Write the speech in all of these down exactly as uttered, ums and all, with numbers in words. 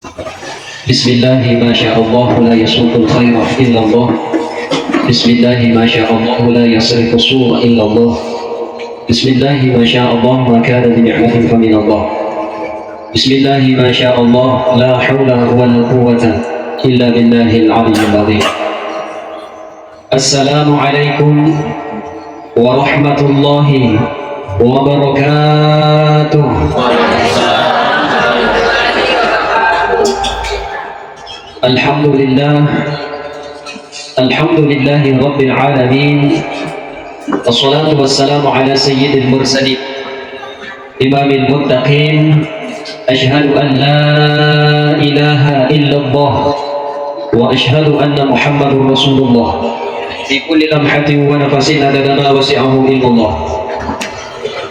بسم الله ما شاء الله لا يسوق الخير إلا الله. بسم الله ما شاء الله لا يصرف السوء إلا الله. بسم الله ما شاء الله ما كان بنعمة فمن الله. بسم الله ما شاء الله لا حول ولا قوة إلا بالله العلي العظيم. السلام عليكم ورحمة الله وبركاته. الحمد لله. الحمد لله رب العالمين. والصلاة والسلام على سيد المرسلين. إمام المتقين. أشهد أن لا إله إلا الله وأشهد أن محمد رسول الله في كل لمحة ونفس عدد ما وسعه علم الله.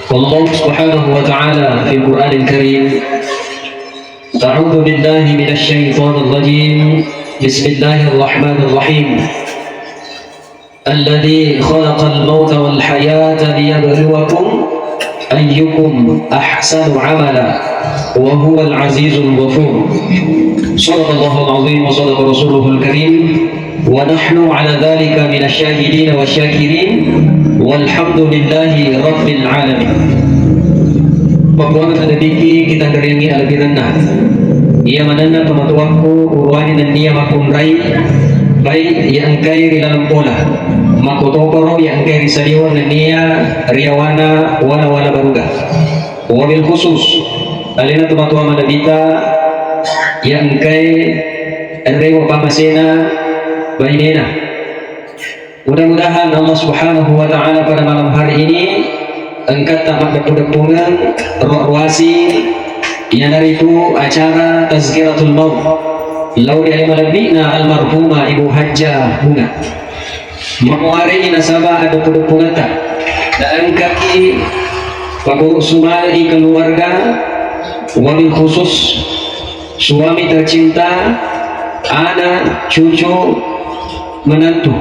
والله سبحانه وتعالى في القرآن الكريم، أعوذ بالله من الشيطان الرجيم. بسم الله الرحمن الرحيم. الذي خلق الموت والحياة ليبلوكم أيكم أحسن عملا وهو العزيز الغفور. صدق الله العظيم وصدق رسوله الكريم ونحن على ذلك من الشاهدين والشاكرين والحمد لله رب العالمين. Papuang tadabiki kita derengi alabiranna. Iya manenna tomatoakku uruani nennia makkunrai, baik iya engkai ri laleng bola. Makkotoparo iya engkai ri saliweng nennia riawana wala-wala baruga. Wabil khusus, alena tomatoa malebita iya engkai rewa pamasena bainena. Mudah-mudahan Allah Subhanahu wa Ta'ala pada malam hari ini engkatta maddeppu-deppungeng ruwa-ruwasi, iyanaritu acara Tazkiratul Maut lao ri ale malebbi'na almarhumah Ibu Hajjah Bunga. Mamuarei nasaba addeppu-deppungetta naengkaki paguru sumalai keluarga, wabil khusus suami tercinta, anak, cucu, menantu.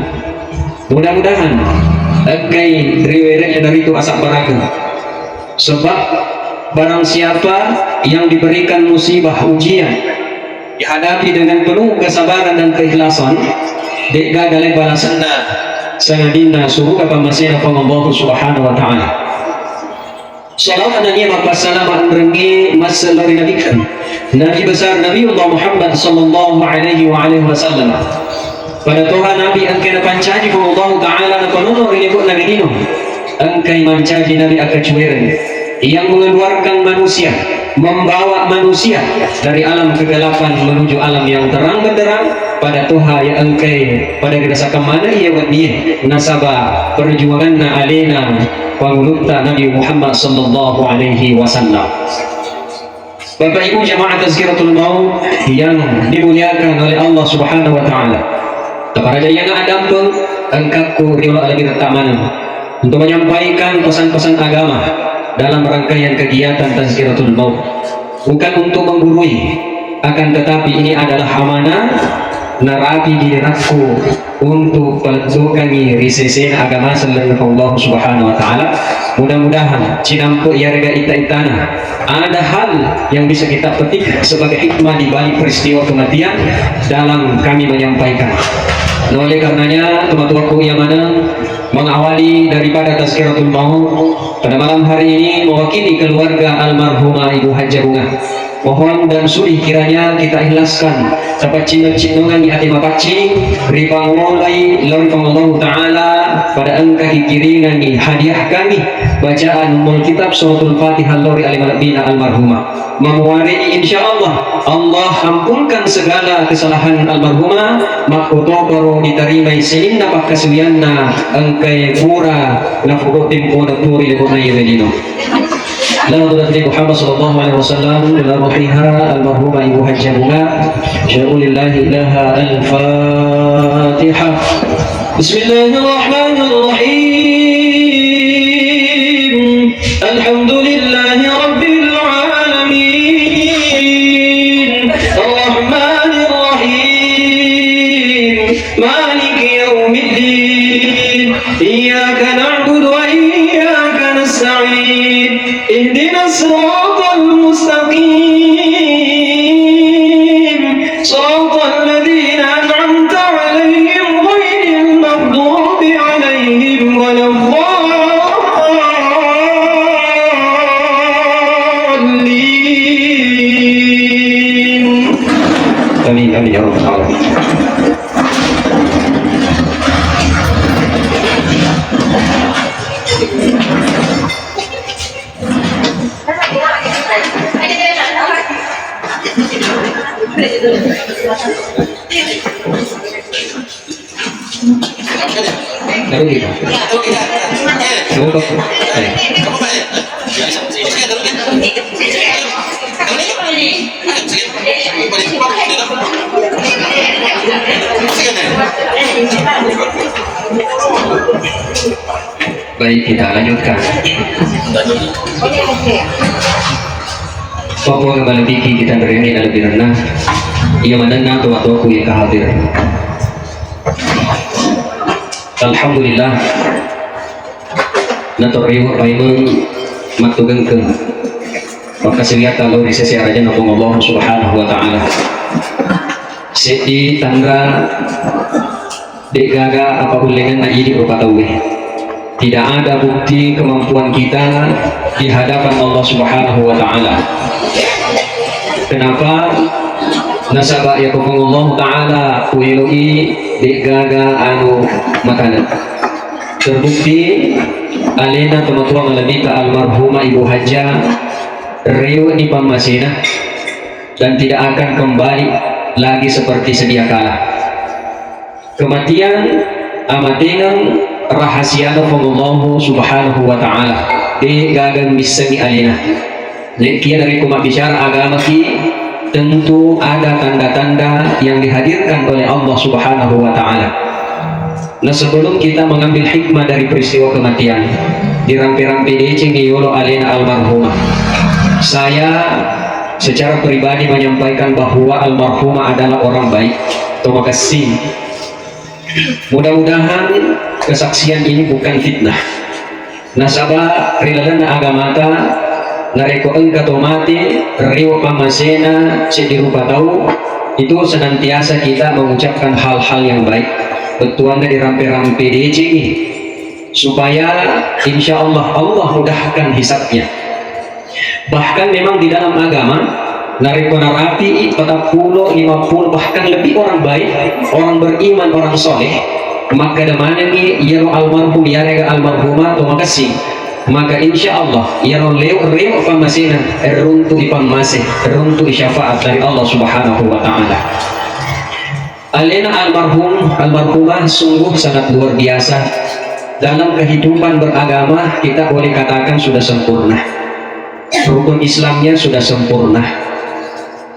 Mudah-mudahan engkai riwere naritu asabbarakeng. Sebab barang siapa yang diberikan musibah, ujian, dihadapi dengan penuh kesabaran dan keikhlasan, de'gaga laing balasanna sangadinna suruga pammasena Puang Allah Subhanahu wa Ta'ala. Salawat nennia mappassalama enrengnge masselo ri Nabitta, Nabi besar Nabiullah Muhammad sallallahu alaihi wa alihi wasallam. Pada toha Nabi engka napancaji Puang Allah Ta'ala napanono ri lebo'na ri lino. Engkai mancaji Nabi akkacuereng yang mengeluarkan manusia, membawa manusia dari alam kegelapan menuju alam yang terang benderang. Pada toha iya engkai pada rirasakan maneng iya wennie nasaba perjuanganna alena Pangulutta Nabi Muhammad sallallahu alaihi wasallam. Bapak Ibu jamaah Tazkiratul Maut yang dimuliakan oleh Allah Subhanahu wa Ta'ala. Taparaja iyana addampeng engkakku riolo alebiretta maneng untuk menyampaikan pesan-pesan agama dalam rangkaian kegiatan Tazkiratul Maut. Bukan untuk menggurui, akan tetapi ini adalah amanah narapi gilirakku untuk palettukangngi ri sesena agama sellenna Allah Subhanahu wa Ta'ala. Mudah-mudahan cinampe iyarega ita-itana ada hal yang bisa kita petik sebagai hikmah di balik peristiwa kematian dalam kami menyampaikan. Nah, oleh karenanya, tomatoakku iya maneng, mengawali daripada Tazkiratul Maut pada malam hari ini mewakili keluarga almarhumah Ibu Hajjah Bunga. Mohon dan sudi kiranya kita ikhlaskan, tapaccinno-cinnongangngi ati mapaccing, ripangolai lao ri Puang Allahu Ta'ala pada engka kikiringangngi hadiah kami bacaan Ummul Kitab Suratul Fatihah lao ri ale malebbina almarhumah. Mamuarei, insya Allah, Allah ampunkan segala kesalahan almarhumah, makkutoparo ditarimai sininna pakkasuwianna engkae pura nafudo tempona turi lebo'na iye lino. Lalu Nabi Muhammad sallallahu alaihi wasallam ila ruhiha almarhumah Ibu Hajjah Bunga. Syai'ulillahi ilaha al-Fatihah. بسم الله الرحمن الرحيم. الحمد لله رب العالمين. الرحمن الرحيم. مالك يوم الدين. إياك نعبد وإياك نستعين. اهدنا الصراط المستقيم. Amin, amin, ya rabbal alamin. Baik, kita lanjutkan. Pokoknya balik kita dari ini lebih rendah. Iya, manenna tuh waktu aku yang hadir. Alhamdulillah. Natoriwa paimeng mattugengkeng. Makkasiwiatta lao ri sese arajanna Puang Allah Subhanahu wa Ta'ala. Seddi tanra, de'gaga apa ullengenna idi rupa tauwe. Tidak ada bukti kemampuan kita di hadapan Allah Subhanahu wa Ta'ala. Kenapa? Nasaba iya ko Puang Allah Ta'ala ueloi, de'gaga anu makana. Terbukti alena tomatoa malebita almarhumah Ibu Hajjah rewe ni pammasena dan tidak akan kembali lagi seperti sedia kala. Kematian amatengeng rahasiana Puang Allah Subhanahu wa Ta'ala. De'gaga missengi alena. Naekia narekko mabbicara agamaki, tentu ada tanda-tanda yang dihadirkan oleh Allah Subhanahu wa Ta'ala. Nah, sebelum kita mengambil hikmah dari peristiwa kematian, dirampe-rampe deceng yolo alena almarhumah. Saya secara pribadi menyampaikan bahwa almarhumah adalah orang baik. Tomakessing. Mudah-mudahan kesaksian ini bukan fitnah. Nasaba ri lalenna agamata, narekko engka to mate, rewe pammasena seddi rupa tau, itu senantiasa kita mengucapkan hal-hal yang baik. Bettuanna dirampe-rampe decengi, supaya insya Allah, Allah mudahkan hisabnya. Bahkan memang di dalam agama, narekko narapi'i patappulo, lima puluh, bahkan lebih orang baik, orang beriman, orang soleh, makkeda manengi iyaro almarhum, iyarega almarhumah, to makessing. Maka insya Allah, iyaro leo-, rewe pammasena, runtu'i pammase, runtu'i syafaat dari Allah Subhanahu wa Ta'ala. Alena almarhum, almarhumah sungguh sangat luar biasa. Dalam kehidupan beragama, kita boleh katakan sudah sempurna. Rukun Islamnya sudah sempurna.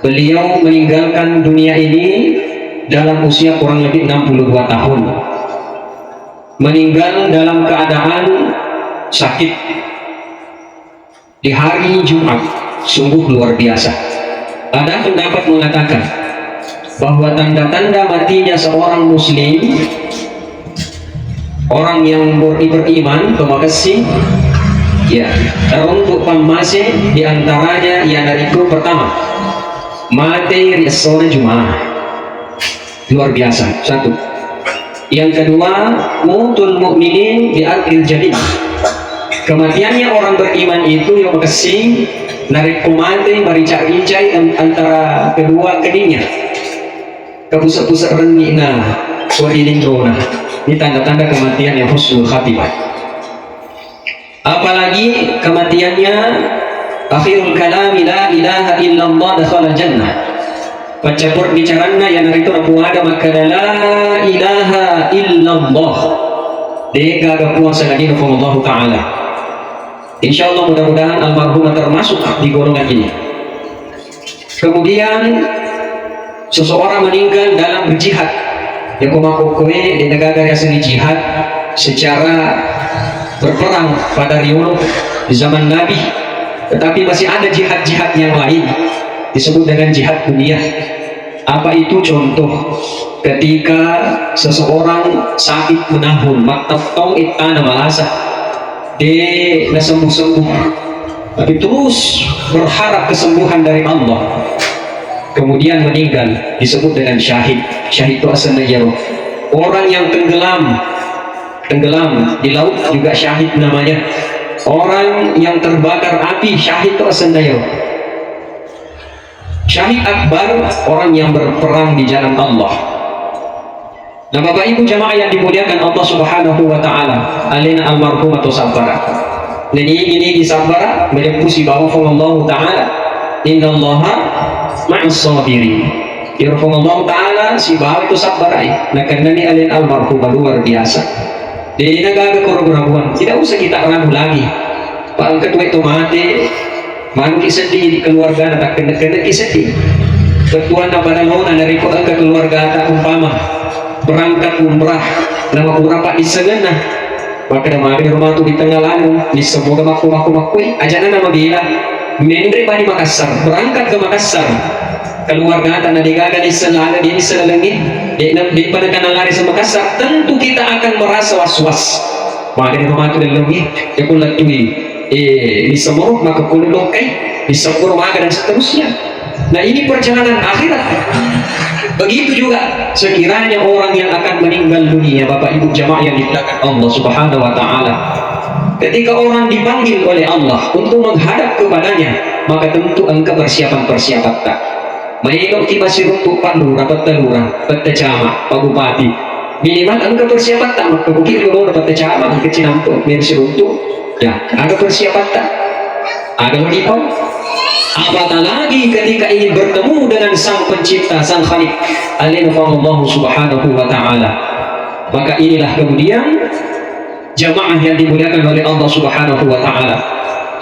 Beliau meninggalkan dunia ini dalam usia kurang lebih enam puluh dua tahun. Meninggal dalam keadaan sakit. Di hari Jumat, sungguh luar biasa. Ada pendapat mengatakan bahwa tanda-tanda matinya seorang muslim, orang yang ber-, beriman, to makessing, ya, runtu pammase, di antaranya iyanaritu pertama, mate ri essona Jumat. Luar biasa. Satu. Yang kedua, mautul mu'minin bi arqil jabin. Kematiannya orang beriman itu yang makessing, narekko mate, marica-ricai an-, antara kedua keningnya. Kepusek-pusek rennikna, warilindrona. Ini tanda-tanda kematian yang husnul khatimah. Apalagi kematiannya akhirul kalami la ilaha illallah dakhalal jannah. Paccappur bicaranna iyanaritu napuada makkada la ilaha illallah. De'gaga puang sangadinna Puang Allahu Ta'ala. Insya Allah, mudah-mudahan almarhumah termasuk di golongan ini. Kemudian seseorang meninggal dalam berjihad. Ya, ko makkokkoe, de' nagaga riaseng jihad secara berperang pada riolo di zaman Nabi. Tetapi masih ada jihad-jihad yang lain, disebut dengan jihad dunia. Apa itu contoh? Ketika seseorang sakit menahun, mattettong ittana malasa, de' nasembuh-sembuh, tapi terus berharap kesembuhan dari Allah, kemudian meninggal, disebut dengan syahid. Syahid itu asenna iyaro. Orang yang tenggelam, tenggelam di laut juga syahid namanya. Orang yang terbakar api, syahid itu asenna iyaro. Syahid akbar, orang yang berperang di jalan Allah. Nah, Bapak Ibu jamaah yang dimuliakan Allah Subhanahu wa Ta'ala, alena almarhumah to sabbara. Jadi ini disabbara, majeppu sibawa Puang Allah Ta'ala. Innallaha ma'as sabirin. Iyaro Puang Allah Ta'ala sibawa to sabbarai. Nakennani alena almarhumah luar biasa. Jadi nagaga keraguan-raguan. Tidak usah kita ragu lagi. Pak engka tuwe to mate, Manuki seddi di keluargana, takkennek-kennekki seddi. Bettuanna pada lona narekko engka keluargata umpama berangkat umrah, nama pura paddissengenna. Makkeda magi rumah tu di tengah lanu, nisseng moga makko-makko makkoi, ajana nama bela. Menre bani Makassar, berangkat ke Makassar. Keluargata na degaga nisseng lana, de nisseng lalengnge, de na, de pada kana lari se Makassar, tentu kita akan merasa was-was. Magi rumah tu dalengnge, ya kulla tui. Eh, disembuh maka kudu lokkai, disembuh maka dan seterusnya. Nah, ini perjalanan akhirat. Begitu juga sekiranya orang yang akan meninggal dunia, Bapak Ibu jamaah yang dimuliakan Allah Subhanahu wa Ta'ala. Ketika orang dipanggil oleh Allah untuk menghadap kepadanya, maka tentu engka persiapan-persiapan tak. Maelo ki masiruntu Pak Lurah, Pak Lurah, Pak Camat, Pak Bupati. Minimal engka persiapan tak, maka buki loro Pak Camat, engka cinampe, men siruntu. Ya, aga persiapatta? Aga lo dipau? Apatah lagi ketika ingin bertemu dengan Sang Pencipta, Sang Khalik, alena Puang Allah Subhanahu wa Ta'ala. Maka inilah kemudian jamaah yang dimuliakan oleh Allah Subhanahu wa Ta'ala.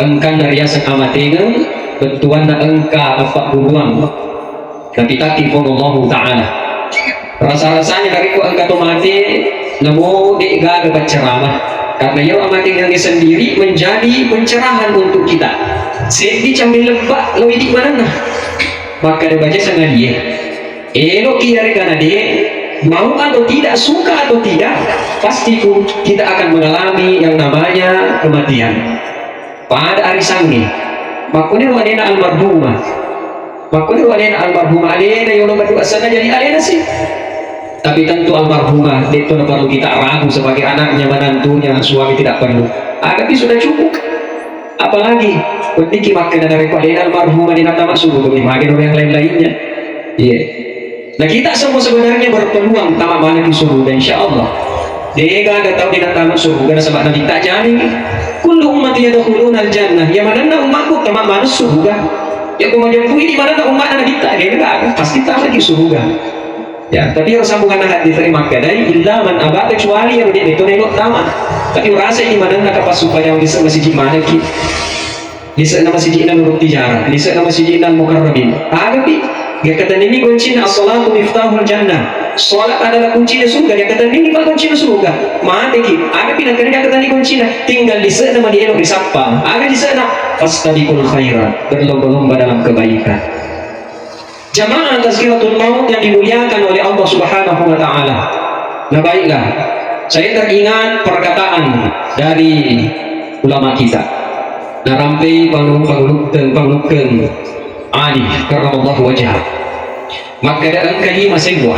Engkanna riaseng amatengeng, bettuanna engka appabbuluang. Napitaki Puang Allahu Ta'ala. Rasa-rasanya narekko engka to mate, namo de gaga pacceramah. Karena iyaro amatengengnge sendiri menjadi pencerahan untuk kita. Seddi camming lebba lo idi manenna. Makkeda baja sangadie. Eloki yarega na de, mau atau tidak, suka atau tidak, pasti ku-, kita akan mengalami yang namanya kematian. Pada arisangnge, makkuniro alena almarhumah. Makkuniro alena almarhumah, alena yolo madu asenna jadi alena si. Tapi tentu almarhumah, de to perlu kita ragu sebagai anaknya, menantunya, suami tidak perlu. Agapi sudah cukup. Apalagi, weddikki makkeda narekko alena almarhumah de natama suruga, magi yang lain-lainnya. Iya. Nah, kita semua sebenarnya berpeluang tama maneng di surga, insya Allah. Degaga tau de natama surga, nasaba Nabitta jamin, "Kullu ummati yadkhulunal jannah." Ya manenna ummakku tama maneng surga. Ya ku majeppu idi manenna ummakna Nabitta, degaga, pasti tama di surga. Ya, tapi yang sambungan hadis tadi makkedai, "Illa man aba," kecuali yang de to nelo tama. Tapi rasa ini manenna kapasupaya bisa masih maneng ki. Lise'na masiji'na Nurut Tijarah, lise'na masiji'na Al-Mukarrabin. Agapi, yakkatenninni kuncinna, "As-salatu miftahul jannah." Salat adalah kuncina surga, yakkatenninni pa kuncinna surga. Mateki, agapi nakkedai yakkatenninni kuncinna, tinggal lise'na mani elo risappa. Aga lise'na? "Fastabiqul khairat," berlomba-lomba dalam kebaikan. Jamaah tazkiratul maut yang dimuliakan oleh Allah Subhanahu wa Ta'ala. Nah, baiklah, saya teringat perkataan dari ulama kita. Narampei pangulu-, pangulukkeng, pangulukkeng Ali karramallahu wajhah. Makkeda engka lima sewwa.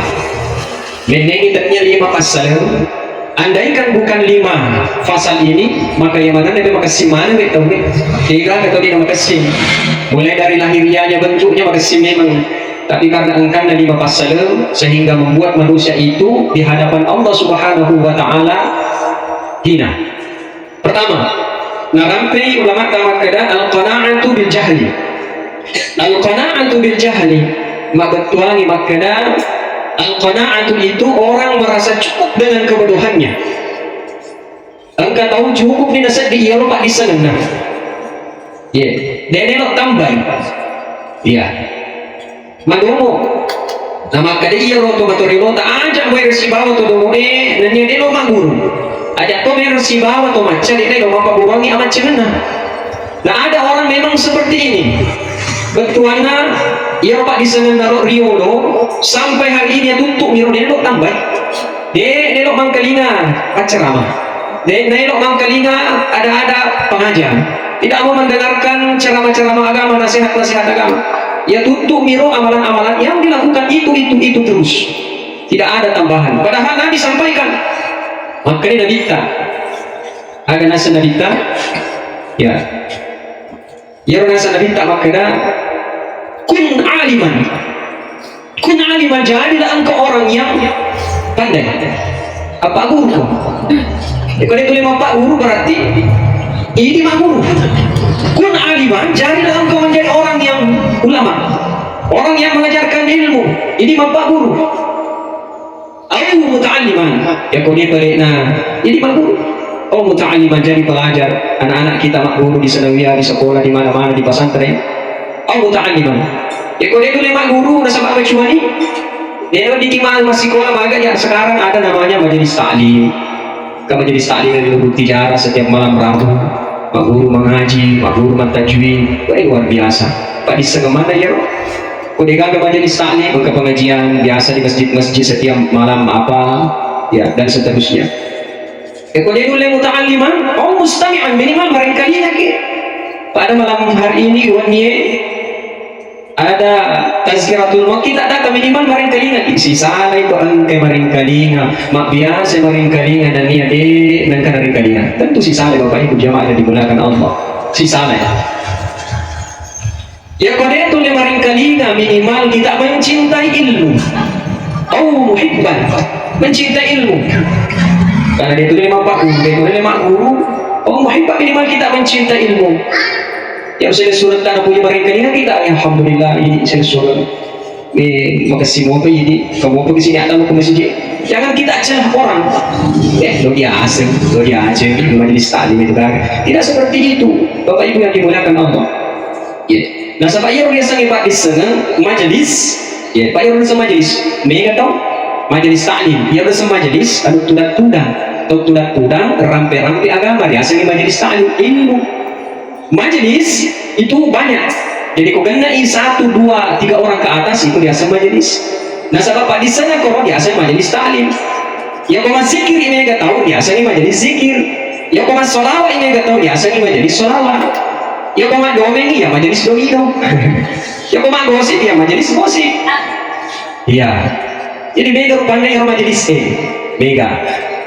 Mennengi tennia lima passaleng, andaikan bukan lima pasal ini, maka yang mana lebih makessing mana wek tau wek. Tiga atau tidak makessing. Mulai dari lahiriahnya, bentuknya makessing memang. Tapi karena engkana lima passaleng, sehingga membuat manusia itu di hadapan Allah Subhanahu wa Ta'ala hina. Pertama, narampei ulama makkeda al-qana'atu bil jahli. Al-qana'atu bil jahli, mabettuangi makkeda al-qana'atu itu orang merasa cukup dengan kebodohannya. Engka tau cukup ni naseddi iyaro paddissengenna. Iya, de nelo tambai. Iya. Madomo. Namakkeda iyaro to matorinota, aja muero sibawa to domoe nennia delo magguru. Aja to mero sibawa to macca de nelo mappaburuangi amaccengenna. Nah, ada orang memang seperti ini. Bettuanna iyaro paddissengenna ro riolo sampai hari ini tuttu miro de nelo tambai. De nelo mangkalinga paccerama. De nelo mangkalinga ada-ada pengajar. Tidak mau mendengarkan ceramah-ceramah agama, nasihat-nasihat agama. Ya tuttu miro amalan-amalan yang dilakukan itu, itu, itu terus. Tidak ada tambahan. Padahal Nabi sampaikan. Makanya Nabi ta. Aga naseng Nabi ta? Ya. Iyaro naseng Nabitta makkeda, Kun aliman. Kun aliman, jadilah engkau orang yang pandai. Apa guru? Kalau itu lima pak guru berarti ini mak guru. Kun aliman, jadilah engkau menjadi orang yang ulama, orang yang mengajarkan ilmu. Ini mak pak guru. Au muta'alliman, ya kau dia balik nah. Jadi mak guru. Oh muta'alliman, jadi pelajar. Anak-anak kita mak guru di sanawiyah, di sekolah, di mana-mana, di pesantren. Au muta'alliman. Ya kau dia dulu mak guru, nasaba apa cuma ni? Dia di kima masih sekolah maga ya, sekarang ada namanya majelis taklim. Ke majelis taklim yang dulu tijarah setiap malam Rabu. Mak guru mengaji, mak guru mentajwid. Wah, luar biasa. Pak di mana ya? Ko degaga majelis taklim, engka pengajian biasa di masjid-masjid setiap malam apa, ya, dan seterusnya. E, ko de nulle muta'alliman, oh mustami'an, minimal marengkalinga ki. Pada malam hari ini, wennie, ada tazkiratul maut, kita datang minimal marengkalinga ki. Sisala itu engka marengkalinga, mak biasa marengkalinga dan nia dede nengka narengkalinga. Tentu sisala Bapak Ibu jamaah yang dimuliakan Allah. Sisala itu. Ya, ko de tulle marengkalinga, minimal kita mencintai ilmu. Au muhibban, mencintai ilmu. Karena de tulle mappaguru, de tulle magguru. Au muhibban, minimal kita mencintai ilmu. Ya, surat tanah puji marengkalinga kita, alhamdulillah, ini surat. Eh, makasih mau apa ini? Kamu apa kesini? Atau ke masjid? Jangan kita celah orang. Eh, lo dia asing, lo dia asing, majelis taklim itu kan. Tidak seperti itu. Bapak Ibu yang dimuliakan Allah. Ya. Nasaba iyaro riasengnge paddissengeng majelis. Ya, Pak, iyaro riaseng majelis. Mega tau majelis taklim. Iyaro riaseng majelis, anu tudang-tudang. Tau tudang-tudang, rampe-rampe agama, riasengnge majelis taklim, ilmu. Majelis itu banyak. Jadi, ko gennai satu, dua, tiga orang ke atas, itu riaseng majelis. Nasaba paddissengeng koro riaseng majelis taklim. Yako mazzikiri mega tau, riasengnge majelis zikir. Yako massolawai mega tau, riasengnge majelis solawat. Yako maddomengi, ya majelis domino. Yako maggosip, ya majelis gosip. Iya. Jadi mega rupanna iyaro majelis e. Mega.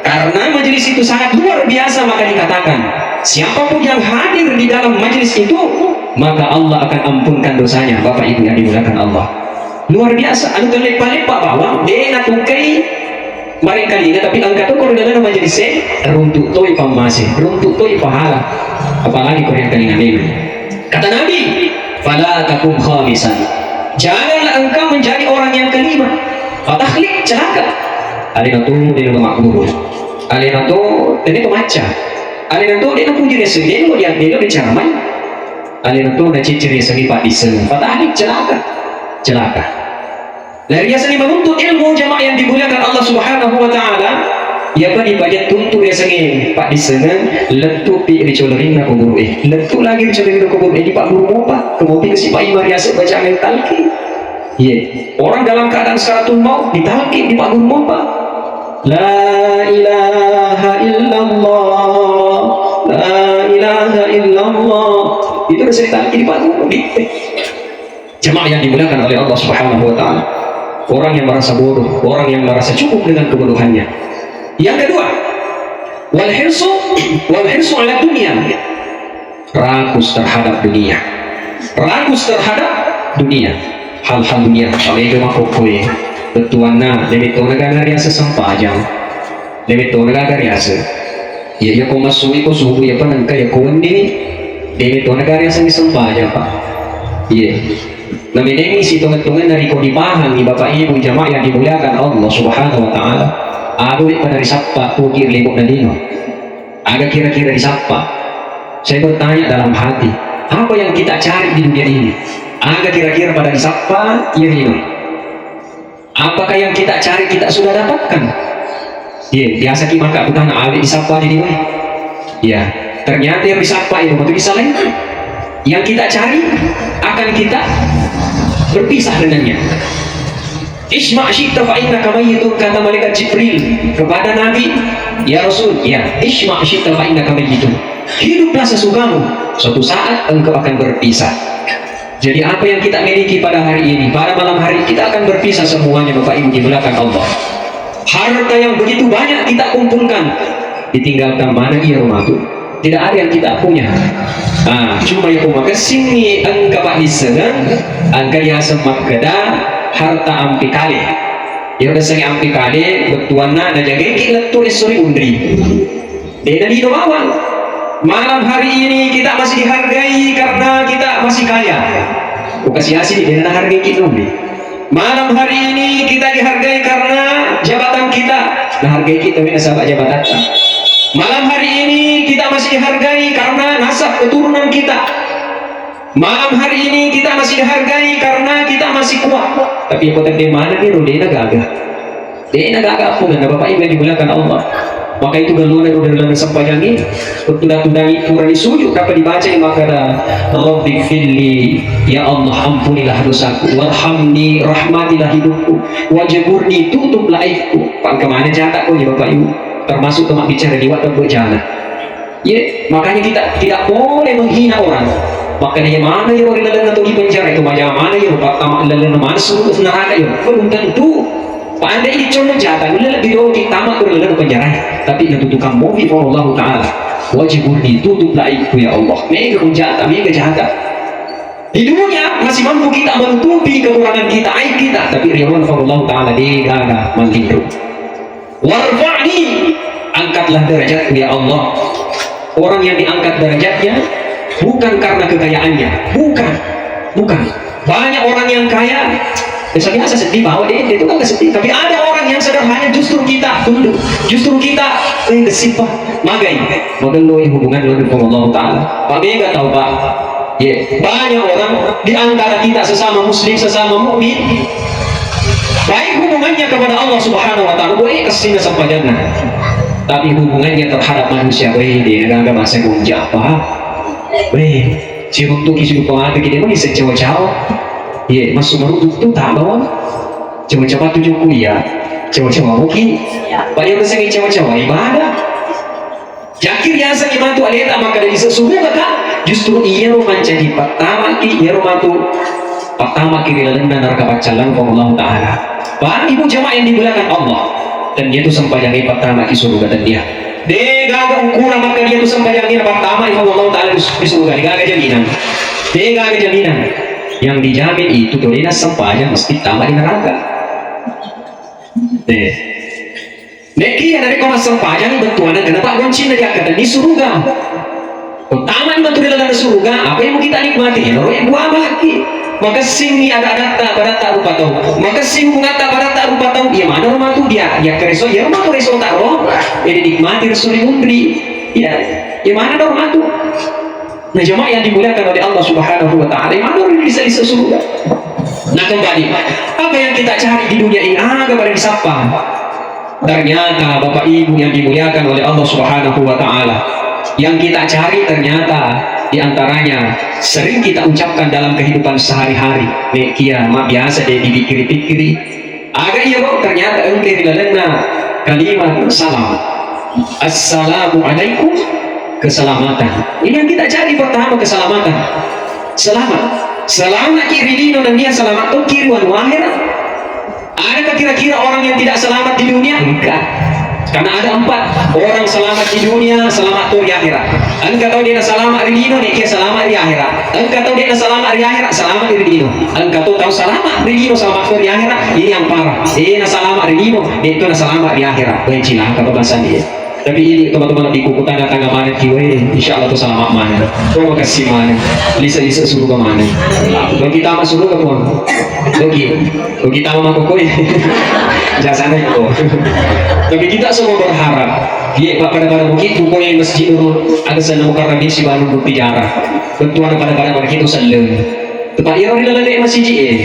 Karena majelis itu sangat luar biasa, maka dikatakan, siapapun yang hadir di dalam majelis itu, maka Allah akan ampunkan dosanya, Bapak Ibu yang dimuliakan Allah. Luar biasa, anu to leppa-leppa bawang, de natukai marengkalinga, tapi engka to ko ri lalenna majelis e, runtu toi pammase, runtu toi pahala, apalagi ko ri engkalinga memang. Kata Nabi, "Fala takum khamisan." Janganlah engkau menjadi orang yang kelima. Fatahlik, celaka. Alena tu de lo magguru. Alena tu de lo macca. Alena tu de lo puji riaseng, de lo dia, de lo dicaramai. Alena tu na ciciri semi paddisseng. Fatahlik, celaka. Celaka. Nah, riasengnge menuntut ilmu, jamaah yang dimuliakan Allah Subhanahu wa Ta'ala, iyapa dipaja tuntu riasengnge paddissengeng, lettupi ri colorinna kuburu e. Lettu lagi ri colorinna kuburu e, dipagguru mopa, kemudian sipa ima riaseng baca ayat talqin. Iya, orang dalam keadaan sakaratul maut ditalqin, dipagguru mopa. La ilaha illallah, la ilaha illallah. Itu riaseng talqin, dipagguru. Di- Jamaah yang dimuliakan oleh Allah Subhanahu wa Ta'ala, orang yang merasa bodoh, orang yang merasa cukup dengan kebodohannya. Yang kedua, wal hirsu, wal hirsu ala dunia. Rakus terhadap dunia. Rakus terhadap dunia. Hal-hal dunia. Kalau itu mah pokoknya. Betuanna, demi tona gana riaseng sempajang. Demi tona gana riaseng. Iya, iya, ko masui ko subuh, iya, pa nengka, iya, ko wenni ni. Demi tona gana riaseng sempajang, Pak. Iya. Namenengi sitongeng-tongenna riko dipahangi Bapak Ibu jamaah yang dimuliakan Allah Subhanahu wa Ta'ala. Aga pada risappa, tuki ri lebo'na lino. Aga kira-kira risappa. Saya bertanya dalam hati, apa yang kita cari di dunia ini? Aga kira-kira pada risappa, iya lino. Apakah yang kita cari kita sudah dapatkan? Iya, biasa ki maka kutana, awe disapa di lima. Iya, ternyata yang disapa itu betul bisa lain. Yang kita cari akan kita berpisah dengannya. Isma syi'ta fa innaka mayyitun, kata malaikat Jibril kepada Nabi, ya Rasul, ya, isma syi'ta fa innaka mayyitun. Hiduplah sesukamu, suatu saat engkau akan berpisah. Jadi apa yang kita miliki pada hari ini, pada malam hari kita akan berpisah semuanya, Bapak Ibu, di belakang Allah. Harta yang begitu banyak kita kumpulkan, ditinggalkan mana ia rumah tu? Tidak ada yang tidak punya. Ah, cuma yang makessingi engka paddissengeng, engka diaseng makkeda harta ampi kale. Iyaro diaseng ampi kale, bettuanna najagaiki lettu esso ri munri. Dena lino bawang. Malam hari ini kita masih dihargai karena kita masih kaya. Bukan sia-sia, dena nahargaiki noni. Malam hari ini kita dihargai karena jabatan kita. Nahargaiki tauwe nasaba jabatatta. Malam hari ini kita masih dihargai karena nasab keturunan kita. Malam hari ini kita masih dihargai karena kita masih kuat. Tapi ko tedde manenni ro, dena gaga. Dena gaga appungenna, Bapak Ibu yang dimuliakan Allah. Maka itu gallona ro ri laleng sempajangnge, tudang-tudangi purani sujud, kapa dibacai makkeda, "Rabbi firli," ya Allah, ampunilah dosaku, "warhamni," rahmatilah hidupku, "wajburni," tutuplah aibku. Pangkemana jata ko ya Bapak Ibu, termasuk to mabbicara liwa tebbe jana. Ye, makanya kita tidak boleh menghina orang. Makanya yang mana yang ri laleng atau di penjara itu, macam mana yang pertama laleng mana suruh neraka ya, belum tentu. Pandai dicontoh jata, lebih dulu ditama ke dalam penjara. Tapi itu tukang mobil Allah Ta'ala. Wajib ditutuplah itu ya Allah. Mega jata, mega jata. Di dunia masih mampu kita menutupi kekurangan kita, aib kita, tapi ri laleng Allah Ta'ala de gaga mangkinru. "Warfa'ni," angkatlah derajatku ya Allah. Orang yang diangkat derajatnya bukan karena kekayaannya, bukan, bukan. Banyak orang yang kaya, biasa-biasa sedih, bawa deh, itu kan sedih. Tapi ada orang yang sederhana, justru kita tunduk, justru kita, eh, kesipah, magai, mageloi hubungan dengan Allah Ta'ala. Pak Mega tahu, Pak. Ya, banyak orang di antara kita sesama muslim, sesama mukmin, baik hubungannya kepada Allah Subhanahu wa Ta'ala, boleh kesini sempajanna. Tapi hubungannya terhadap manusia, weh, dia ada bahasa gonja apa? Weh, siruntuki sudah pengatur kita pun bisa cawa-cawa. Iya, masuk meruntuk tuh tak bawa. Cawa-cawa tujuh kuliah, cawa-cawa mungkin. Pak, yang kesini cawa-cawa ibadah. Jaki riaseng matu aleta makkeda lise suruga ka, justru iyaro mancaji pattamaki, iyaro matu pattamaki ri lalenna neraka paccallang Allah Ta'ala. Bapak Ibu jamaah yang dimuliakan Allah, dan dia tu sempajangnge pattamaki suruga dan dia. De gaga ukuran makkeda dia tu sempajangnge pattamaki Allah Ta'ala di suruga, de gaga jaminan. De gaga jaminan. Yang dijamin itu tu dena sempajang mesti tama di neraka. Eh. Nekia narekko massempajang bettuanna, kenapa goncinna diakkatenni suruga? Uttamani matu ri laleng suruga, apa yang mau kita nikmati? Ero buah baki. Makessingi ada-adatta padatta rupa tau. Makessing hubungatta padatta rupa tau. Iya mana ro matu dia, dia kereso, iya matu reso taro. Jadi nikmati reso ri munri. Iya, iya mana ro matu. Nah, jemaah yang dimuliakan oleh Allah Subhanahu wa Ta'ala, yang mana ro bisa-bisa suruga. Nah, kembali, apa yang kita cari di dunia ini? Aga pada disappa. Ternyata, Bapak Ibu yang dimuliakan oleh Allah Subhanahu wa Ta'ala, yang kita cari ternyata di antaranya sering kita ucapkan dalam kehidupan sehari-hari. Nekia mabiasa de dipikiri-pikiri. Aga iyaro ternyata engka ri lalenna kalimat salam. Assalamualaikum, keselamatan. Ini yang kita cari pertama, keselamatan. Selamat. Selamat ki ri lino nennia selamat to ki ri anu akhirat. Adakah kira-kira orang yang tidak selamat di dunia? Enggak. Karena ada empat orang selamat di dunia, selamat to ri akhirat. Engka tau de na selamat ri lino, nekia selamat ri akhirat. Engka tau de na selamat ri akhirat, selamat ri lino. Engka to tau selamat ri lino, selamat to ri akhirat. Ini yang parah. De na selamat ri lino, de to na selamat ri akhirat. Weh, cilaka pembahasan dia. Tapi ini teman-teman lebih kuku tanda tangga mana kiwe, insya Allah to selamat mana. Terima kasih mana. Lisa-lisa suruga mana. Bagi kita masuk suruga pun. Bagi, bagi tahu mah kok. Jasanya kok. Tapi kita semua berharap. Iya, Pak, pada-pada begitu, pokoknya masjid dulu, ada sana muka rabi si baru berbicara. Betul ada pada-pada begitu selalu. Tepat iya ri laleng masjid, eh.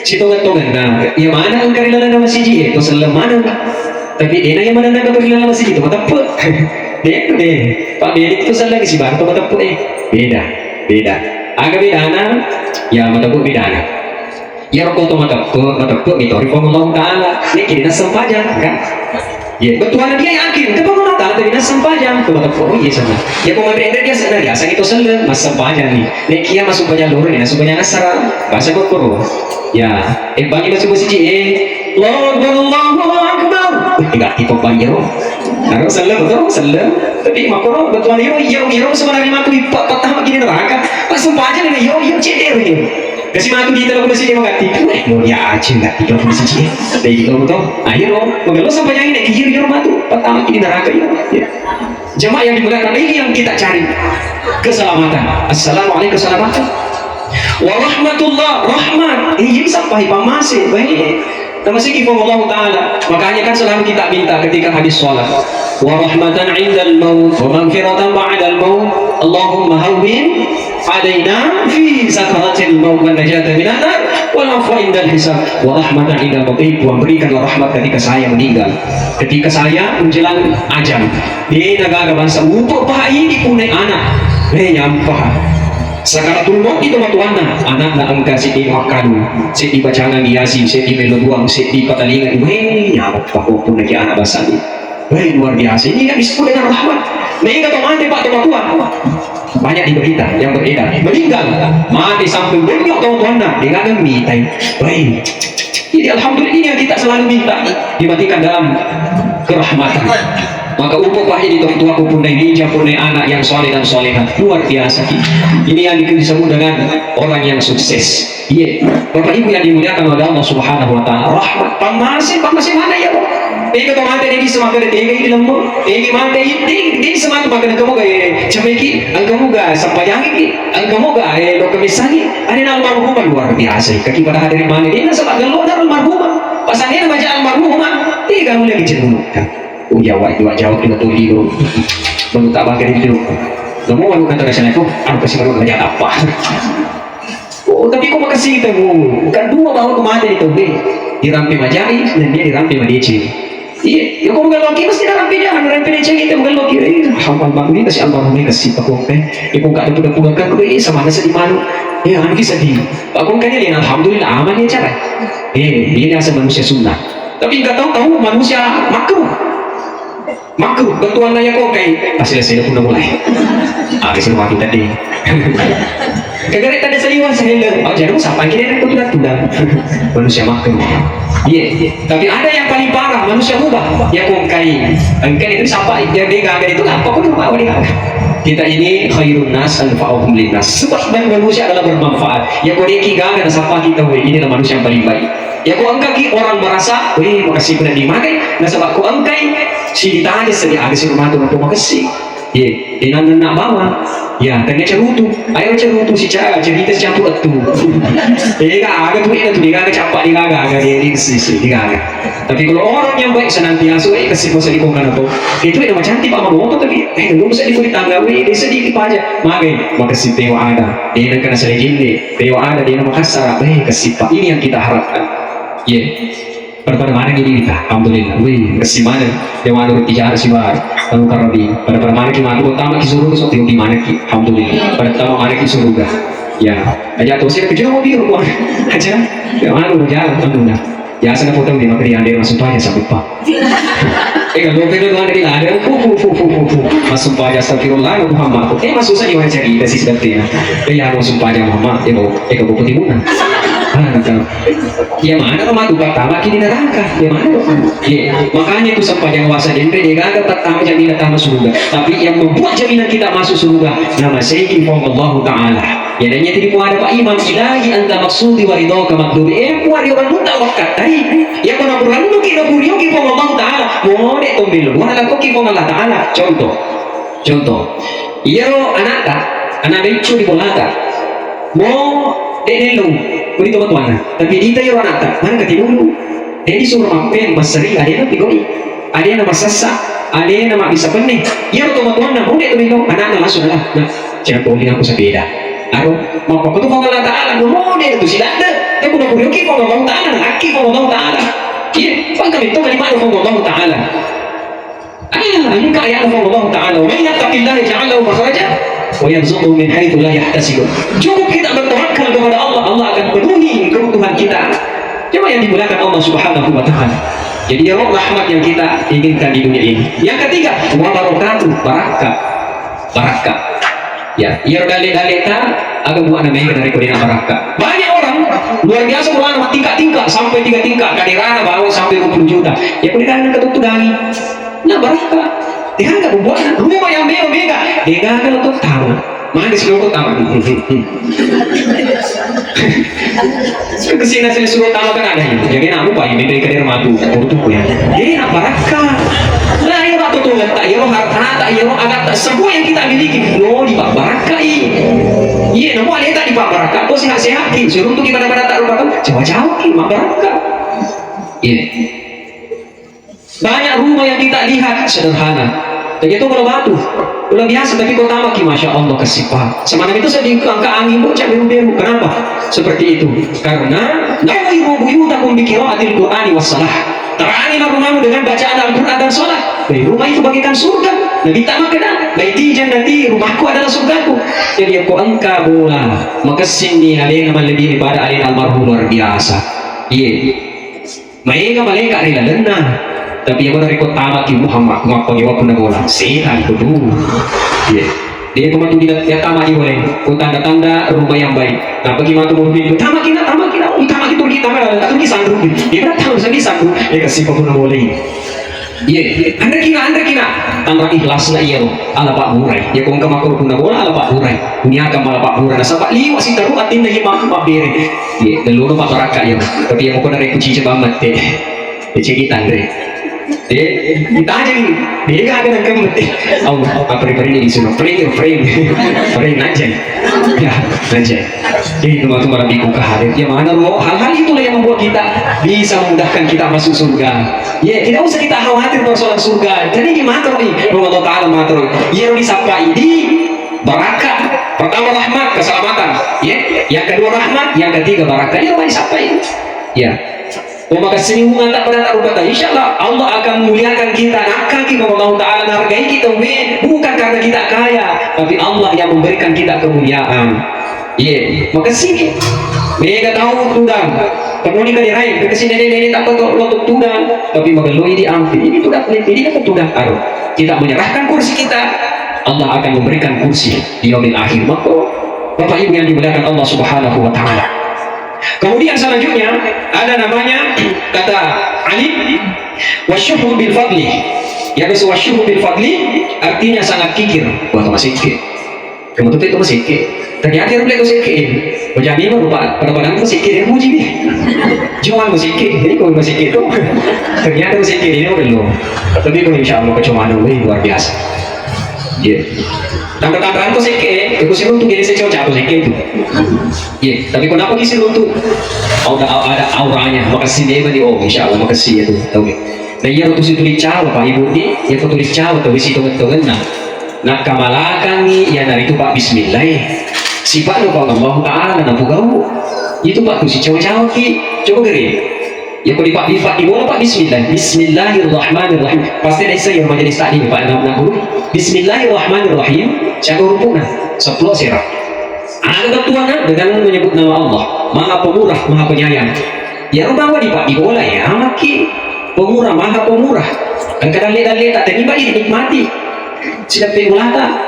Si tongan-tongan, nah, iya mana engka ri laleng masjid, eh, to selleng mana. Tapi dena iya mana engka ri laleng masjid, to mateppe. Deh, deh. Pak, beda itu selleng si baru to mateppe, eh. Beda, beda. Aga bedana? Ya, mateppe bedana. Iyaro ko to mateppe, mateppe mitori Puang Allah Ta'ala. Ini kiri sempajang, kan? Ya, betulan dia yakin, ke Puang Allah Ta'ala tadi sempajang, to mateppe, oh iya sama. Ya, ko mabre dia sana dia, sang itu sele, mas sempajang nih. Nek kia masuk banyak loro nih, masuk banyak asara, bahasa kokoro. Ya, eh bagi masuk masjid, eh, Allahu Akbar, Allahu Akbar. Wih, tidak tipe banyak. Aro selleng, betul, selleng. Tapi makkoro bettuanna iro, iro, iro sebenarnya matu ippa, pertama gini neraka. Pas sempajang ini, iro, iro, cedde iro, iro. Kasi matu kita lagu masih dia mengganti. Eh, mau dia aja nggak tidur masih dia. Tapi gitu, betul. Nah, iro, magello sempajang ini, iro, iro matu. Pertama gini neraka, iro. Ya. Jamaah yang dimuliakan, ini yang kita cari. Keselamatan. Assalamualaikum warahmatullahi. Warahmatullah, rahmat. Eh, jadi sampai pamase, baik. Namasiki Puang Allah Ta'ala. Makanya kan selalu kita minta ketika habis sholat. Wa rahmatan indal maut, wa maghfiratan ba'dal maut. Allahumma hawwin alaina fi sakaratil maut, wa najatan minan nar, wal afwa indal hisab. Wa rahmatan indal maut. Eh, Tuhan, berikanlah rahmat ketika saya meninggal. Ketika saya menjelang ajal. Dena gaga bangsa upo paha idi punai anak. Eh, nyampa. Sakaratul maut itu matuanna, anakna engka seddi makkanu, seddi bacangan Yasin, seddi melo buang, seddi patalinga, weh, nyampa ko punna ki anak bangsa ni. Weh, luar biasa. Ini yang disebut dengan rahmat. Mega to mate, Pak, to matua. Banyak di berita yang beredar. Meninggal, mate sampai bonyok to matuanna, dengan mitai. Weh, Jadi alhamdulillah ini yang kita selalu minta, dimatikan dalam kerahmatan. Maka upo paha idi to ri tuaku, punna mija, punna anak yang soleh dan solehah. Luar biasa ki. Ini yang disebut dengan orang yang sukses. Iya, Bapak Ibu yang dimuliakan oleh Allah Subhanahu wa Ta'ala. Rahmat, pamase, pamase mana ya, Bu? Tega to mate di semaka, tega di lembo, tega mate di, di semaka, maka engka moga, eh, cemeki, engka moga, sampajangi ki, engka moga, eh, lo kemesangi. Ada almarhumah luar biasa. Kaki pada hadirin mana? Dia nasaba gello ada almarhumah. Pasal dia nama aja almarhumah. Tiga mulai kecil dulu. Oh ya, wajib jawab juga tuh dulu. Baru tak bangkit itu. Kamu baru kata saya itu, anu kasih baru kerja apa? Oh, tapi kok makasih kita, Bu? Kan dua bawa kemana itu, deh? Dirampe majai dan dia dirampe madeceng. Iya, ya, ko magelloki mesti narampe jangan, narampe deceng itu magelloki. Eh, hamba-hamba ini kasih almarhum ini kasih pakongpe. Ya, ko kada puda-puda kan, eh, sama ada sedih malu. Ya, anu ki sedih. Pakongkanya dia, alhamdulillah, aman ya cara. Eh, dia biasa manusia sunnah. Tapi nggak tahu-tahu manusia makruh. Makruh, bettuanna ya kongkai. Pasti selesai pun mulai. Ah, kasih mati tadi. Kagare tanda saliwang sehingga, oh, jadi siapa kira aku tidak tudang. Manusia makruh. Iya, iya. Tapi ada yang paling parah, manusia mubah. Ya kongkai. Engka itu siapa yang dia gagal itu apa pun mau dia. Kita ini khairun nas anfa'uhum linnas. Sebab banyak manusia adalah bermanfaat. Ya kau dia gagal siapa kita, weh, inilah manusia yang paling baik. Ya kau engka ki orang merasa, weh, makasih pun dimakai. Nasaba ko engkai, si ditanya sedih ada si rumah tu makasih. Ye, inang nak bawa. Ya, tanya cerutu. Ayo cerutu si cara, cerita si campur tu. Ega, aga tu, ega tu, ega aga capa, ega aga, aga dia, dia si, si, ega aga. Tapi kalau orang yang baik senantiasa, eh, kasih masa di kongkana tu. Itu nama cantik, Pak, mau apa tapi, eh, lu bisa di kulit tangga, weh, dia sedikit aja. Magai, makasih tewa ada. Dia nak kena selejin deh. Tewa ada, dia nama kasar, eh, kasih, Pak. Ini yang kita harapkan. Ye. Pada-pada mana gini kita? Alhamdulillah. Wih, kasih mana? Yang mana bicara sih, Bang? Kamu karabi. Pada-pada mana ki matu? Tama ki suruh, so, di mana ki? Alhamdulillah. Pada tama mana ki suruh dah. Ya. Aja tuh sih kecil mau biru, Bang. Aja. Yang mana udah jalan, alhamdulillah. Ya, sana potong di maka dia ada masuk aja, sampai, Pak. Eh, kalau beda doang dari lada, fu, fu, fu. Masuk aja, astagfirullah, Muhammad. Eh, masuk saja wajar, kita sih seperti ya. Eh, ya, masuk aja, Muhammad. Eh, bau, eh, kau putih mana? Ah, entah. Ya mana rumah tu pertama kini neraka? Ya mana rumah? Iya, makanya itu sempajang wasa denre dia gagal pertama jaminan tama surga. Tapi yang membuat jaminan kita masuk surga, nama sayyidi Allah Ta'ala. Ya dan nyati di ada Pak Imam, ilahi anta maksudi wa ridhaka matlubi. Eh, kuari orang muta wakkatai. Ya kona kurannu ki, no kurioki Puang Allah Ta'ala. Mode tombel, buana lakoki Puang Allah Ta'ala. Contoh. Contoh. Iyaro anakta, anak beccu di bolata. Mo de nello, kuri to tuanna. Tapi dita iyaro anakta, mana kati dulu. Jadi suruh mappeng, massering, adena tigoi. Adena masassa, adena mabbissa penne. Iyaro to tuanna, mo de to nello, anakna langsung lah. Nah, jangan kau aku sepeda. Aro, mau apa tu Puang Allah Ta'ala, mo de tu silatta. Dia kuda kurioki Puang Allah Ta'ala, laki Puang Allah Ta'ala. Iya, pangkami to kalimat Puang Allah Ta'ala. Ah, engka ayat Allah Ta'ala, "Wa may yattaqillaha yaj'al lahu makhraja wa yarzuqhu min haitsu la yahtasib." Cukup kita bertawakal kepada Allah, Allah akan penuhi kebutuhan kita. Coba yang dimuliakan Allah Subhanahu wa Ta'ala. Jadi, ya Allah, rahmat yang kita inginkan di dunia ini. Yang ketiga, wa barakatuh, barakah. Barakah. Ya, iya dalle-dalle ta, aga buana mega dari kodena barakah. Banyak orang luar biasa, buana tingkat-tingkat sampai tiga tingkat, kaderana bawa sampai dua puluh juta. Ya, kodena ketutudangi. Nah, barakka. Degaga bubuana. Rumah yang mega-mega. Degaga lo tama. Mana sih lo tama? Kesina sini suruh tama kan ada. Jadi nak lupa ini dari kader matu. Untuk ya. Jadi nak barakka. Nah, iya, waktu tuh letak, iya, harta, iya, agak semua yang kita miliki, lo di barakka i. Iya, namu ada tak di barakka. Kok sehat-sehat ki? Suruh tuh gimana-mana tak lupa tuh. Coba-coba ki, barakka. Iya. Banyak rumah yang kita lihat sederhana. Jadi itu kalau batu, udah biasa, tapi kau tamaki, masya Allah, kesipa. Semana itu saya diangkat angin, bocah beru-beru. Kenapa? Seperti itu. Karena nawwiru buyutakum bi qiraatil Qur'ani was salah. Terangilah rumahmu dengan bacaan Al-Quran dan sholat. Dari rumah itu bagaikan surga. Nabi tak makan, baiti jannati, rumahku adalah surgaku. Jadi aku engka bola, makessing ni alena malebbini pada alena almarhum luar biasa. Iya. Maega malaeka ri lalenna, tapi iya narekko tamaki Muhammad, mappagewa punna bola, setan itu dulu. Iya. Dia itu matu tidak, ya, tamaki boleh. Ku tanda-tanda rumah yang baik. Nah, bagi matu mau pintu, tamaki nak, tamaki nak, tamaki turki, tamaki lalenna, turki sandru. Dia datang bisa di sandru. Ya, kasih punna boleh. Iya, anre kina, anre kina. Tanra ikhlas na iya, ala pak burai. Ya, kong kemakro punna bola, ala pak burai. Niaka mala pak burai. Nasaba liwa sitaru atinna hima mabbere. Iya, dan loro pak barakka iya. Tapi yang mau kena rekuci coba mate. Kecil kita, Andre. Eh, kita aja nih. Dia gak ada nangkep. Oh, apa, apa, ini disuruh prank, prank. Prank aja. Ya, aja. Jadi, teman-teman, lebih buka hari. Ya, mana, bro? Hal-hal itulah yang membuat kita bisa memudahkan kita masuk surga. Ya, tidak usah kita khawatir persoalan surga. Jadi, di motor nih, Allah Ta'ala motor. Ya, di sapa ini? Barakah. Pertama rahmat, keselamatan. Ya, yang kedua rahmat, yang ketiga barakah. Ya, di sapa ini? Ya. Oh, maka sini hubungan tak pernah tak lupa. Insya Allah, Allah akan muliakan kita. Nakaki Allah Ta'ala, hargai kita, we, bukan karena kita kaya, tapi Allah yang memberikan kita kemuliaan. Iya, maka sini. Mega tahu tudang. Kamu ni kali rai, ke sini nenek-nenek tak betul untuk tudang, tapi mageloi di ampi. Ini tudang, ini apa tudang aru. Kita menyerahkan kursi kita, Allah akan memberikan kursi di yaumil akhir. Maka, Bapak Ibu yang dimuliakan Allah Subhanahu wa Ta'ala. Kemudian selanjutnya ada namanya kata alim wasyuhu bil fadli. Ya, terus wasyuhu bil fadli artinya sangat kikir. Wah, masih kikir. Kamu tuh itu masih kikir. Ternyata dia udah masih kikir. Menjadi baru pak, pada pada masih kikir, dia muji nih. Cuma masih kikir, ini kok masih kikir tuh. Ternyata masih kikir ini udah lo. Tapi kalau insya Allah kecuali luar biasa. Iya. Tanda-tanda itu sih ke, itu sih untuk jadi secoca atau sih itu. Iya, tapi kenapa kisah itu? Oh, ada, ada auranya, makasih dia tadi. Oh, insya Allah makasih ya tuh. Tahu ya. Nah, iya, waktu situ dicawa, Pak Ibu, di, ya, waktu dicawa, tuh, di situ, betul, nah. Nah, kamalakangi, ya, dari itu, Pak, bismillah. Sifat lo, Pak, Allah Ta'ala, nah, pugau. Itu, Pak, tuh si cawa-cawa, Ki. Coba geri. Ya, kalau di Pak, di Pak, di bola, Pak, bismillah. Bismillahirrahmanirrahim. Pasti ada saya majelis tadi, Pak, anak-anak guru. Bismillahirrahmanirrahim. Siapa hurufnya? Sepuluh sirah. Ada ketuhanan dengan menyebut nama Allah. Maha Pemurah, Maha Penyayang. Ya, rupa di Pak, di bola, ya, maki. Pemurah, Maha Pemurah. Dan kadang lihat, lihat, tak terima, dinikmati. Sidappe ulata.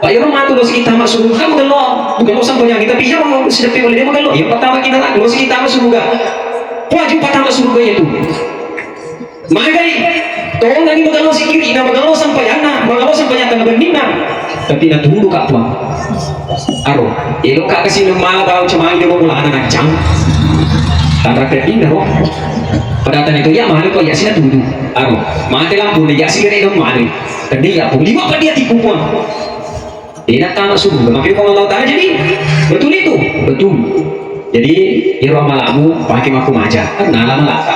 Pak, iyaro matu lo sikita masuk, kan bukan lo, bukan lo sampai yang kita pijak, mau sidappe ulata, bukan lo. Yang pertama kita nak, lo sikita masuk juga. Wajib pertama surga itu. Magai, tolong lagi, magalo sikiri, na magalo sampayanna, magalo sampayanna, na benninna. Tapi na tulu, Kak, Puang. Aro, elo, Kak, kasi mala bau cemang, dia mau mulana ngacang. Tanra keding, aro. Pada tanya itu, ya, mana kok, ya, sih, na tulu. Aro, mate lampu, ya, sih, kena, mana. Keding, ya, Puang. Lima, Pak, dia tipu, Puang. Enak tama surga, makanya kalau Allah Ta'ala jadi betul itu, betul. Jadi, iro amalakmu pakai maku maja, kan nala malaka.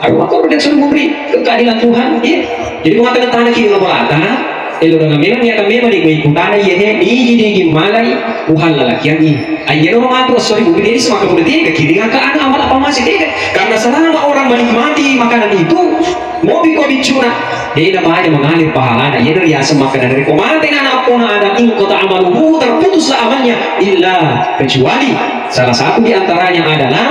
Aku aku udah suruh memberi ke keadilan Tuhan, ya. Jadi, mau kena tanah kiri lo malaka, elo dengan memang niatan memang di kutana, iya, he, nigi nigi malai, Tuhan lalakiangi. Ayo lo matu, sorry, bumi ini semakin udah tiga kiri ngangka anak amal apa masih tiga. Karena selama orang menikmati makanan itu, mopi ko bicuna, de na maja mengalir pahalana. Iya dari asam makan dari komante na anak pona ada ingkota amaluhu, terputuslah amalnya, illa, kecuali salah satu di antaranya adalah,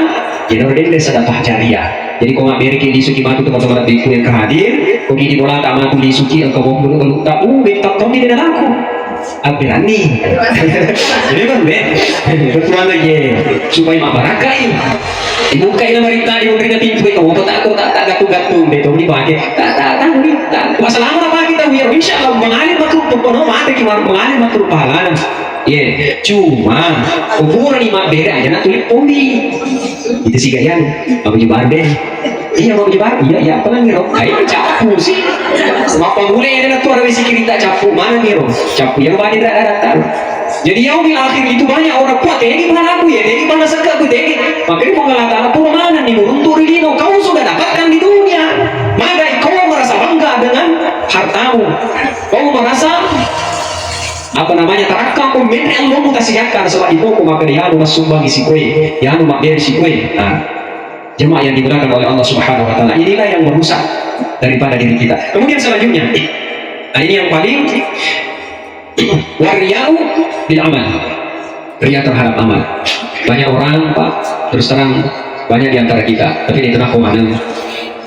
iya dari dende sedekah jariah. Jadi kau nggak beri ke lisuki matu teman-teman adikku yang kehadir, kau gini bola tak matu lisuki engkau mau menurut tak, uh, tak kau tidak ada laku. Abbiranni. Jadi kan, be, betul aja, supaya mabarakai. Dibuka ina marita di menteri na pintu itu, oh, tak, tak, tak, gatu-gatu, be, tuh dipakai. Tak, tak, tak, tak, Masalah apa kita, biar insya Allah mengalir makruh, pokoknya mati ki mengalir makruh pahalana. Ye, cuma ukuran ni mabbere aja na tuli poli. Itu sih gayang, Abu Jebar deh. Iya, Abu Jebar, iya, iya, apa lagi, Ro? Ayo, cappu sih. Mappammula ada tu, ada besi kirita cappu, mana nih, Ro? Cappu yang bani dah, dah, dah. Jadi yaumil akhir itu banyak orang, "Wah, tegi pahalaku ya, tegi pahala sedekahku, tegi." Makanya Puang Allah Ta'ala pura manenni, "Muruntu ri lino, kau sudah dapatkan di dunia." Maka kau merasa bangga dengan hartamu. Kau merasa, apa namanya, tarakkang ko menre allomu tasiakkan, sebab itu aku maka dianu massumbang isi kue, dianu mabberi si kue. Nah, jemaah yang dimuliakan oleh Allah Subhanahu wa Ta'ala, inilah yang merusak daripada diri kita. Kemudian selanjutnya, nah, ini yang paling Wariyau bil amal. Ria terhadap amal. Banyak orang, Pak, terus terang, banyak di antara kita. Tapi dia tenang komandan.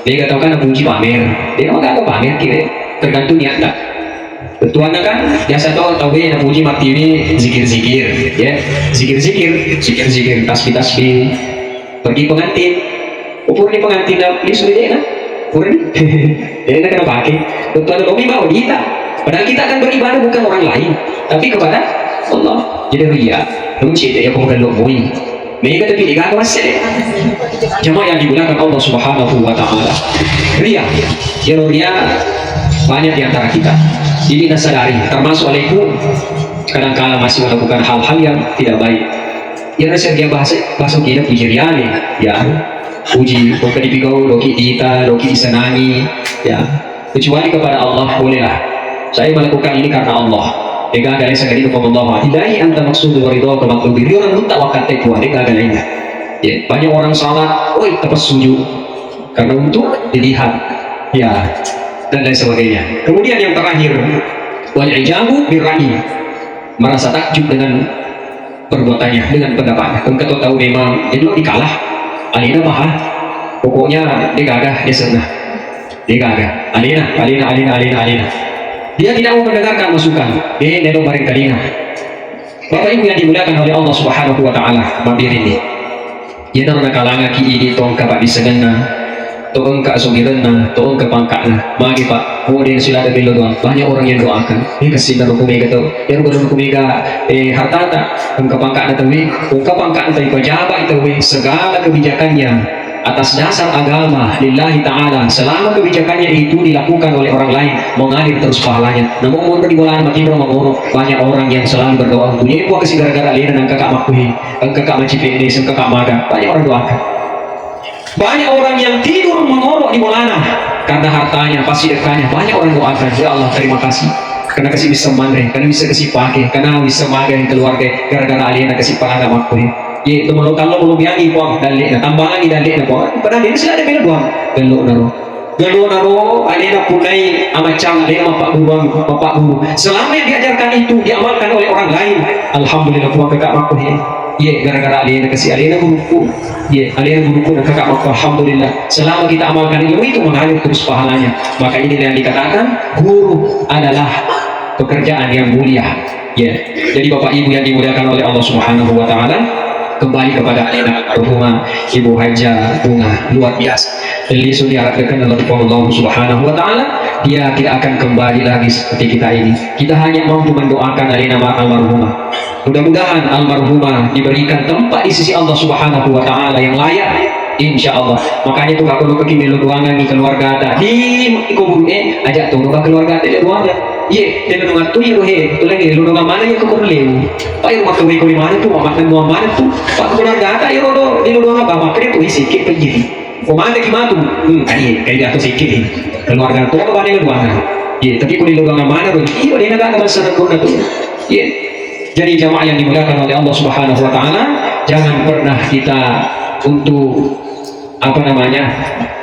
Dia gak tahu kan, puji pamer. Dia mau gak pamer kira. Tergantung niatnya. Tuanna kan biasa tau, tau ya, puji mati ini zikir-zikir, ya. Zikir-zikir, zikir-zikir, tasbih-tasbih. Pergi pengantin. Upurni pengantin, lisu dena. Upurni. Dena kena pakai. Untuk ada lomi mau dita. Padahal kita akan beribadah bukan orang lain, tapi kepada Allah. Jadi ria. Lucu ya, ya, bukan lo mui. Mega tapi dega masih. Jamaah yang dimuliakan Allah Subhanahu wa Ta'ala. Ria. Ya, ria banyak di antara kita. Ini nasadari, termasuk olehku, kadangkala masih melakukan hal-hal yang tidak baik. Iyaro siaga bahasa, bahasa kita puji riani, ya. Puji, engka dipigau, loki ita, loki disenangi, ya. Kecuali kepada Allah, bolehlah. Saya melakukan ini karena Allah. Ega ada lain sekali, Allah. Ilahi anta maksud wa ridha wa matlubi. Rio orang minta waktu itu, ega ada lainnya. Ya, banyak orang salat, oi, tepat sujud. Karena untuk dilihat, ya, dan lain sebagainya. Kemudian yang terakhir, wal ijabu birra'i. Merasa takjub dengan perbuatannya, dengan pendapatnya. Engka to tau memang, jadi lo dikalah. Alena maha. Pokoknya dia gagah, dia senang. Dia gagah. Alena, alena, alena, alena, alena. Dia tidak mau mendengarkan masukan. Dia nelo bareng telinga. Bapak Ibu yang dimuliakan oleh Allah Subhanahu wa Ta'ala, mabirini. Iyanaro nakalangaki idi to engka paddissengenna, to engka asugirenna, to engka pangka'na. Magi, Pak, oh, de' silada melo doang. Banyak orang yang doakan. Eh, kasihan ruku mega to. Ya, ruku, ruku mega, eh, hartata. Engka pangka'na tauwe, engka pangka'na tauwe, pejabat tauwe, segala kebijakannya atas dasar agama, lillahi ta'ala. Selama kebijakannya itu dilakukan oleh orang lain, mengalir terus pahalanya. Namun, mun di bulan makin orang, banyak orang yang selalu berdoa untuk, "Ya, gua kasih gara-gara alena nang kakak makkuhi." Engka ka macipe'de, engka ka maga. Banyak orang doakan. Banyak orang yang tidur mengorok di bolana karena hartanya, pasti dekkanya. Banyak orang doakan, "Ya Allah, terima kasih. Karena kasih bisa manre, karena bisa kasih pakai, karena bisa maga yang keluarga, gara-gara alena kasih pangana makku." Ye, itu melo tallo melo biangi, Puang, dalle'na, tambangi dalle'na, Puang. Padahal dia sudah ada bela, Puang. Gellonaro. Gellonaro, alena punnai amaccang, alena mappagguru, mappagguru. Selama yang diajarkan itu diamalkan oleh orang lain, alhamdulillah, Puang, kakak makku he. Ye, gara-gara alena kasi alena guruku. Ye, alena guruku dan kakak makku, alhamdulillah. Selama kita amalkan ilmu itu, mengalir terus pahalanya. Maka inilah yang dikatakan guru adalah pekerjaan yang mulia. Ya, jadi Bapak Ibu yang dimuliakan oleh Allah Subhanahu wa Ta'ala, kembali kepada alena almarhumah Ibu Hajah Bunga, luar biasa. Jadi sudah diharapkan oleh Allah Subhanahu wa Ta'ala, dia tidak akan kembali lagi seperti kita ini. Kita hanya mampu mendoakan alena almarhumah. Mudah-mudahan almarhumah diberikan tempat di sisi Allah Subhanahu wa Ta'ala yang layak. Insya Allah. Makanya tu, kalau kaki melo doangan di keluarga ta, di kubur, eh, ajak tu keluarga ta doangan. Iye, telu doangan tu, iye, he, tu lagi, lu doangan mana ya kubur leu. Pak, iye, maka wiko di mana tu, mama dan doang mana tu. Pak, keluarga ta, iye, ro, di lu doangan apa, maka dia tu isi, ke, pergi. Oh, mana ki matu? Hmm, kai, kai dia tu sikit. Keluarga tu, apa dia doangan? Iye, tapi kalau di lu doangan mana tu, iye, dia nak masalah tu. Iye. Jadi jamaah yang dimuliakan oleh Allah Subhanahu wa Ta'ala, jangan pernah kita untuk, apa namanya,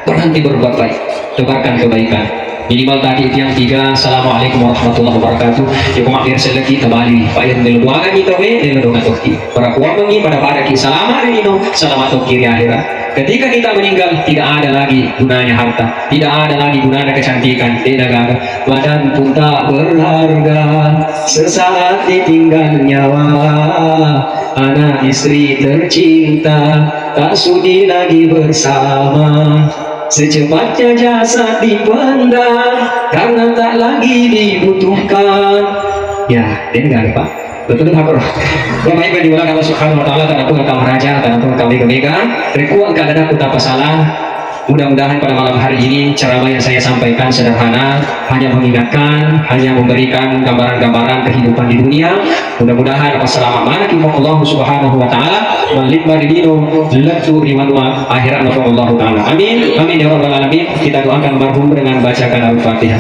berhenti berbuat baik, tebarkan kebaikan. Minimal tadi itu yang tiga, "Assalamualaikum warahmatullahi wabarakatuh." Ya, pemakai selagi kembali, Pak, yang melo doangan kita we, melo doangan toki. Para kuamangi pada pada ki salama hari ini, salama toki di akhirat. Ketika kita meninggal, tidak ada lagi gunanya harta, tidak ada lagi gunanya kecantikan, tidak ada. Badan pun tak berharga, sesaat ditinggal nyawa. Anak istri tercinta, tak sudi lagi bersama. Secepatnya jasad dipendam karena tak lagi dibutuhkan. Ya, dengar, Pak. Betul, Pak. Bapak Ibu yang dimuliakan Allah Subhanahu wa Ta'ala, tanapung engka maraja, tanapung engka mega-mega, rekuang engka ada kota pasalah. Mudah-mudahan pada malam hari ini ceramah yang saya sampaikan sederhana, hanya mengingatkan, hanya memberikan gambaran-gambaran kehidupan di dunia. Mudah-mudahan apa selama mana kita Allah Subhanahu wa Ta'ala, malik maridino, lettu rimanwa akhirat Allah Ta'ala. Amin. Amin ya rabbal alamin. Kita doakan almarhum dengan bacakan Al-Fatihah.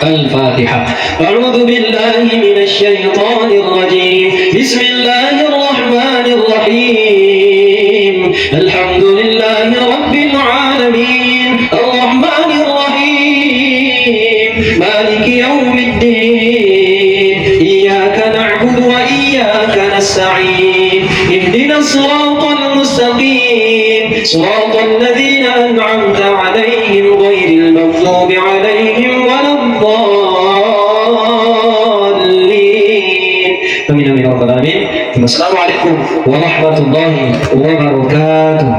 Al-Fatihah. أعوذ بالله من الشيطان الرجيم. بسم الله الرحمن الرحيم. الحمد لله رب العالمين. الرحمن الرحيم. مالك يوم الدين. إياك نعبد وإياك نستعين. اهدنا الصراط المستقيم. صراط الذين أنعمت عليهم غير المغضوب عليهم ولا الضالين. آمين، آمين يا رب العالمين. السلام عليكم ورحمة الله وبركاته.